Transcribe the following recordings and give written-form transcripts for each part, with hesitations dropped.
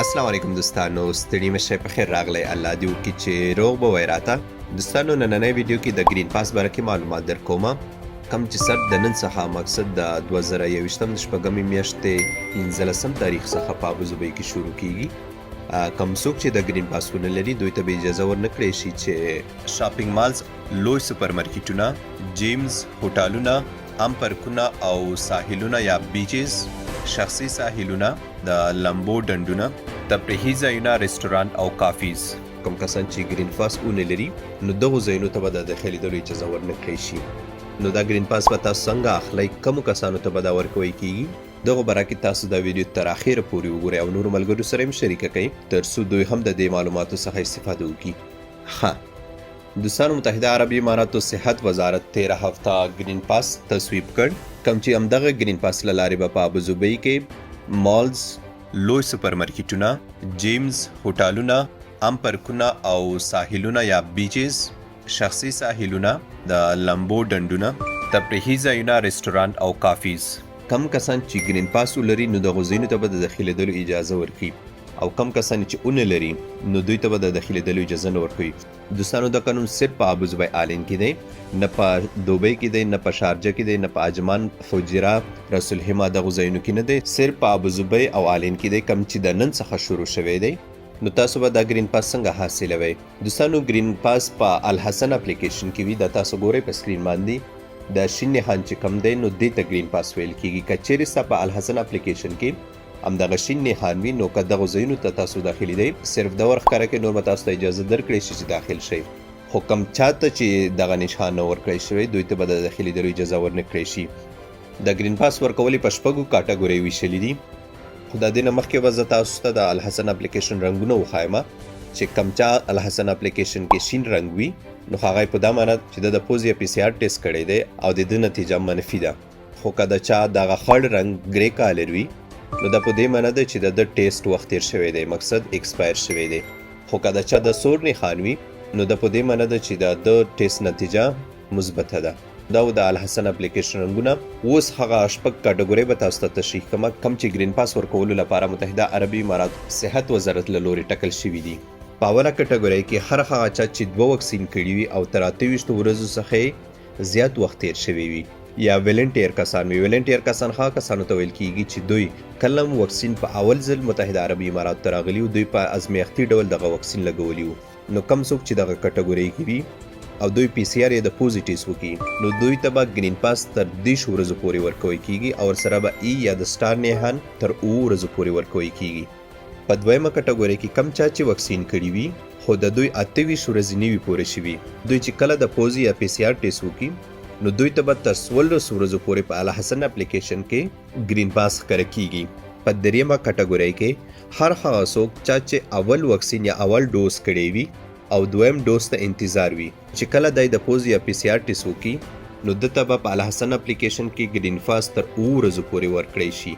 السلام علیکم دوستانو، ستړي مشه، په خیر راغلی. الله دې وکړي چې روغ به وای. راته دوستانو، نننۍ ویډیو کې د ګرین پاس باره کې معلومات در کوم، کم چې سر د نن څخه، مقصد د 2021 د شپږمې میاشتې 15 تاریخ څخه په ابوظبۍ کې شروع کیږي. کم څوک چې د ګرین پاس ونه لري، دوی ته به اجازه ورنکړی شي چې شاپینګ مالز، لوی سپرمارکیټونه، جیمز، هوټلونه، عام پارکونه او ساحلونه یا بیچز، شخصي ساحلونه، د لمبو ډنډونه، تفریحي ځایونه، رستورانت او کافیز. کوم کسان چې ګرین پاس ونه لري، نو دغو ځایونو ته به د داخلېدلو اجازه ورنکړی شي. نو دا ګرین پاس به تاسو څنګه اخلئ؟ کومو کسانو ته به دا ورکوي کیږي؟ دغه باره کې تاسو دا ویډیو تر اخره پورې وګورئ او نورو ملګرو سره هم شریکه کړئ، تر څو دوی هم د دې معلوماتو څخه استفاده وکړي. ښه دوستانو، متحده عربي اماراتو صحت وزارت 13 هفته ګرین پاس تصویب کړ، کوم چې همدغه ګرین پاس له لارې به په ابوظبۍ کې مالز، لوی سپرمارکیټونه، جیمز، هوټلونه، عام پارکونه او ساحلونه یا بیچز، شخصي ساحلونه، د لمبو ډنډونه، تفریحي ځایونه، رستورانت او کافیز. کم کسان چې ګرین پاس ولري، نو دغو ځایونو ته به د داخلېدلو اجازه ورکړي او کم کسان چې ونه لري، نو دوی ته به د داخلېدلو اجازه نه ورکوي. دوستانو، دا قانون صرف په ابوظبۍ العین کې دی، نه په دوبۍ کې دی، نه په شارجه کې دی، نه په عجمان، فجیره، راس الخیمه دغو ځایونو کې نه دی. صرف په ابوظبۍ او العین کې دی، کم چې د نن څخه شروع شوی دی. نو تاسو به دا ګرین پاس څنګه حاصلوئ؟ دوستانو، ګرین پاس په الحسن اپلیکیشن کې وي. دا تاسو ګورئ په سکرین باندې، د شین نښان چې کم دی، نو دې ته ګرین پاس ویل کیږي. که چیرې ستا په الحسن اپلیکیشن کې همدغه شین نښان وي، نو که دغو ځایونو ته تاسو داخلي صرف دا ور ښکاره کوي، نور به تاسو ته اجازه درکړی شي چې داخل شئ. خو کم چاته چې دغه نښان نه ورکړی شوی، دوی ته به د داخلېدلو اجازه ورنکړی شي. د ګرین پاس ورکول په شپږو کاټګورۍ ویشلي دي، خو د دې نه مخکې به زه تاسو ته د الحسن اپلیکیشن رنګونه وښایم چې کم چا الحسن اپلیکیشن کې شین رنګ وي، نو هغه په دا معنی چې د پوزې یا PCR ټیسټ کړی دی او د ده نتیجه منفي ده. خو که د چا دغه خړ رنګ، ګری کالر وي، نو دا په دې معنی ده چې د ده ټیسټ وخت تیر شوی دی، مقصد ایکسپایر شوی دی. خو که د چا د سور نښان وي، نو دا په دې معنی ده چې د ده ټیسټ نتیجه مثبته ده. دا و د الحسن اپلیکیشن رنګونه. اوس هغه شپږ کاټګورۍ به تاسو ته تشریح کړم، کم چې ګرین پاس ورکولو لپاره متحده عربي امارات صحت وزارت له لوري ټاکل شوي دي. په اوله کټګورۍ کې هر هغه چا چې دوه واکسین کړي وي او تر 28 ورځو څخه زیات وخت تیر شوی وي یا ولنټیر کسان وي. ولنټیر کسان هغه کسانو ته ویل کیږي چې دوی کله هم واکسین په اول ځل متحده عربي اماراتو ته راغلي وو، دوی په ازمیښتي ډول دغه واکسین لګولي وو. نو کم څوک چې دغه کټګورۍ کې وي او دوی PCR یا د پوزې ټیسټ وکړي، نو دوی ته به ګرین پاس تر 30 ورځو پورې ورکول کیږي او ورسره به ای یا د سټار نښان تر 7 ورځو پورې ورکول کیږي. په دویمه کټګورۍ کې کم چا چې واکسین کړي وي، خو د دوی 28 ورځې نه وي پوره شوي، دوی چې کله د پوزې یا PCR ټیسټ وکړي، نو دوی ته به تر 14 ورځو پورې په الحسن اپلیکیشن کې ګرین پاس ښکاره کیږي. په دریمه کټګورۍ کې هر هغه څوک چا چې اول واکسین یا اول ډوز کړی وي او دویم ډوز ته انتظار وي، چې کله دی د پوزې یا PCR ټیسټ وکړي، نو ده ته به په الحسن اپلیکیشن کې ګرین پاس تر 7 ورځو پورې ورکړی شي.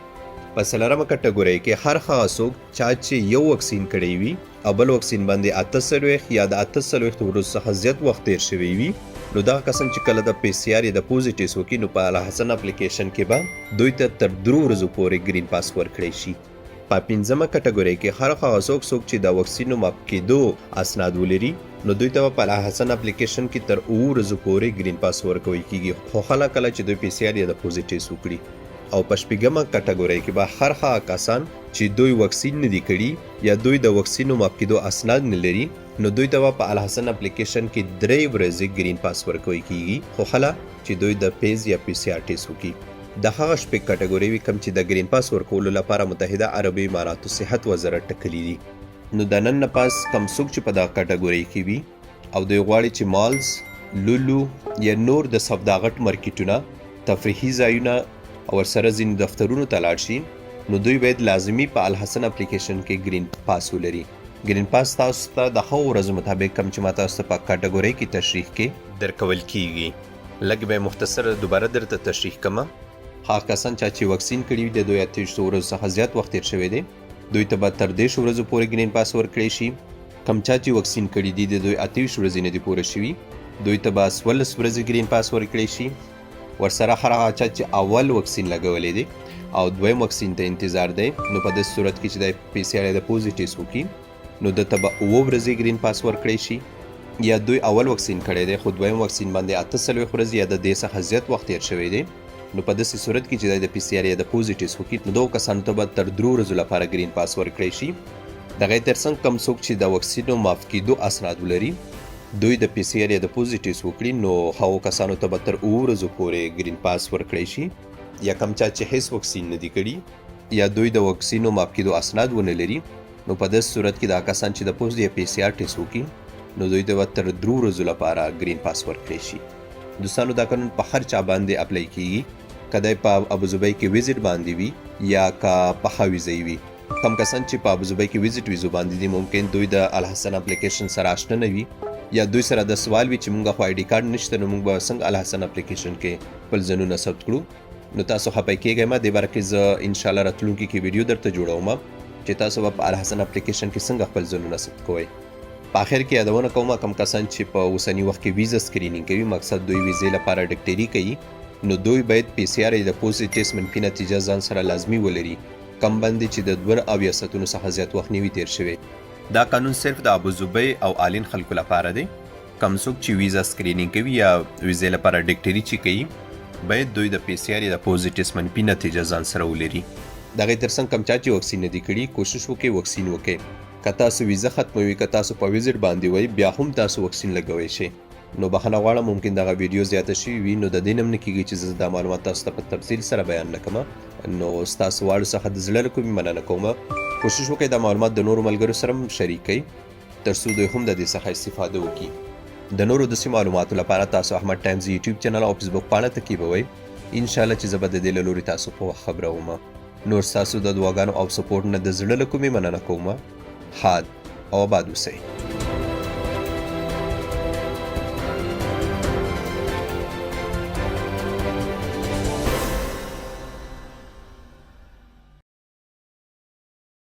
په څلورمه کټګورۍ کې هر هغه څوک چا چې یو واکسین کړی وي او بل واکسین باندې 48 یا د 48 ورځو څخه زیات وخت تیر شوی وي، نو دغه کسان چې کله د PCR یا د پوزې ټیسټ وکړي، نو په الحسن اپلیکیشن کې به دوی ته تر 3 ورځو پورې ګرین پاس ورکړی شي. په پنځمه کټګورۍ کې هر هغه څوک چې د واکسینو معاف کېدو اسناد ولري، نو دوی ته به په الحسن اپلیکیشن کې تر 7 ورځو پورې ګرین پاس ورکول کیږي، خو خله کله چې دوی PCR یا د پوزې ټیسټ وکړي. او په شپږمه کټګورۍ کې به هر هغه کسان چې دوی واکسین نه دي کړي یا دوی د واکسینو معاف کېدو اسناد نه لري، نو دوی ته به په الحسن اپلیکیشن کې 3 ورځې ګرین پاس ورکول کیږي، خو خله چې دوی د پوزې یا PCR ټیسټ وکړي. د هغه شپږ کټګورۍ وي، کوم چې د ګرین پاس ورکولو لپاره متحده عربي اماراتو صحت وزارت ټاکلي دي. نو د نن نه پس کم څوک چې په دغه کټګورۍ کې وي او دوی غواړي چې مالز، لولو یا نور د سودا غټ مارکیټونه، تفریحي ځایونه او ورسره ځینې دفترونو ته لاړ شي، نو دوی باید لازمي په الحسن اپلیکیشن کې ګرین پاس ولري. ګرین پاس تاسو ته د هغو ورځو مطابق، کوم چې ما تاسو ته په کټګورۍ کې تشریح کې، درکول کیږي. لږ به مختصر دوباره درته تشریح کړم. هغه کسان چا چې واکسین کړي وي، د دوی 28 ورځو څخه زیات وخت تیر شوی دی، دوی ته به تر 30 ورځو پورې ګرین پاس ورکړی شي. کم چا چې واکسین کړي دي، د دوی 28 ورځې نه دي پوره شوي، دوی ته به 14 ورځې ګرین پاس ورکړی شي. ورسره هر هغه چا چې اول واکسین لګولی دی او دویم واکسین ته انتظار دی، نو په داسې صورت کې چې د پی سي آر یا د پوزې ټیسټ وکړي، نو ده ته به اووه ورځې ګرین پاس ورکړی شي. یا دوی اول واکسین کړی دی، خو دویم واکسین باندې 48 ورځې یا د دې څخه زیات وخت تیر شوی دی، نو په داسې صورت کې چې دی د پي سي آر یا د پوزې ټیسټ وکړي، نو دغو کسانو ته به تر درو ورځو لپاره ګرین پاس ورکړی شي. د هغې ترڅنګ کوم څوک چې د واکسینو معاف کیدو اسناد ولري، دوی د پي سي آر یا د پوزې ټیسټ وکړي، نو هغو کسانو ته به تر اوو ورځو پورې ګرین پاس ورکړی شي. یا کوم چا چې هیڅ واکسین نه دي کړي یا دوی د واکسینو معاف کیدو اسناد ونه لري، نو په داسې صورت کې دا کسان چې د پوزې یا پي سي آر ټیسټ وکړي، نو دوی ته به تر درو ورځو لپاره ګرین پاس ورکړی شي. دوستانو، دا قانون په هر چا باندې اپلای کیږي، که دی په ابوظبۍ کې ویزیټ باندې وي یا که پخه ویزه وي. کوم کسان چې په ابوظبۍ کې ویزیټ ویزو باندې دي، ممکن دوی د الحسن اپلیکیشن سره آشنا نه وي یا دوی سره د سوال وي چې مونږ خو آی ډي کارت نشته، نو مونږ به څنګه الحسن اپلیکیشن کې خپل ځانونه ثبت کړو؟ نو تاسو خپه کیږئ مه، دې باره کې زه ان شاء الله راتلونکي کې ویډیو درته جوړوم چې تاسو به په الحسن اپلیکیشن کې څنګه خپل ځانونه ثبت کوئ. په اخر کې یادونه کوم، کوم کسان چې په اوسني وخت کې ویزه سکرینینګ کوي، مقصد دوی ویزې لپاره ډکټري کوي، نو دوی باید پي سي آر د پوزې ټیسټ منفي نتیجه ځان سره لازمي ولري، کوم باندې چې د 72 ساعتونو څخه زیات وخت نه وي تیر شوی. دا قانون صرف د ابوظبۍ او آلین خلکو لپاره دی. کوم څوک چې ویزه سکرینینګ کوي یا ویزې لپاره ډکټري چې کوي، باید دوی د پي سي آر یا د پوزې ټیسټ منفي نتیجه ځان سره ولري. د هغې ترڅنګ کوم چا چې واکسین نه دي کړي، کوشش وکړئ واکسین وکړئ. که تاسو ویزه ختموي، که تاسو په ویزټ باندې وئ، بیا هم تاسو واکسین لګوی شئ. نو بخښنه غواړم، ممکن دغه ویډیو زیاته شوې وي، نو د دې نه هم نه کیږي چې زه دا معلومات تاسو ته په تفصیل سره بیان نه کړم. نو ستاسو واړو څخه د زړه له کومې مننه کوم. کوشش وکړئ دا معلومات د نورو ملګرو سره هم شریک کړئ، تر څو دوی هم د دې څخه استفاده وکړي. د نورو داسې معلوماتو لپاره تاسو احمد ټایمز یوټیوب چینل او فیسبوک پاڼه تعقیبوئ. ان شاء الله چې زه به د دې له لوري تاسو په وخت خبروم. نور ستاسو د دعاګانو او سپورټ نه د زړه له کومې مننه کوم. ښاد او آباد اوسئ.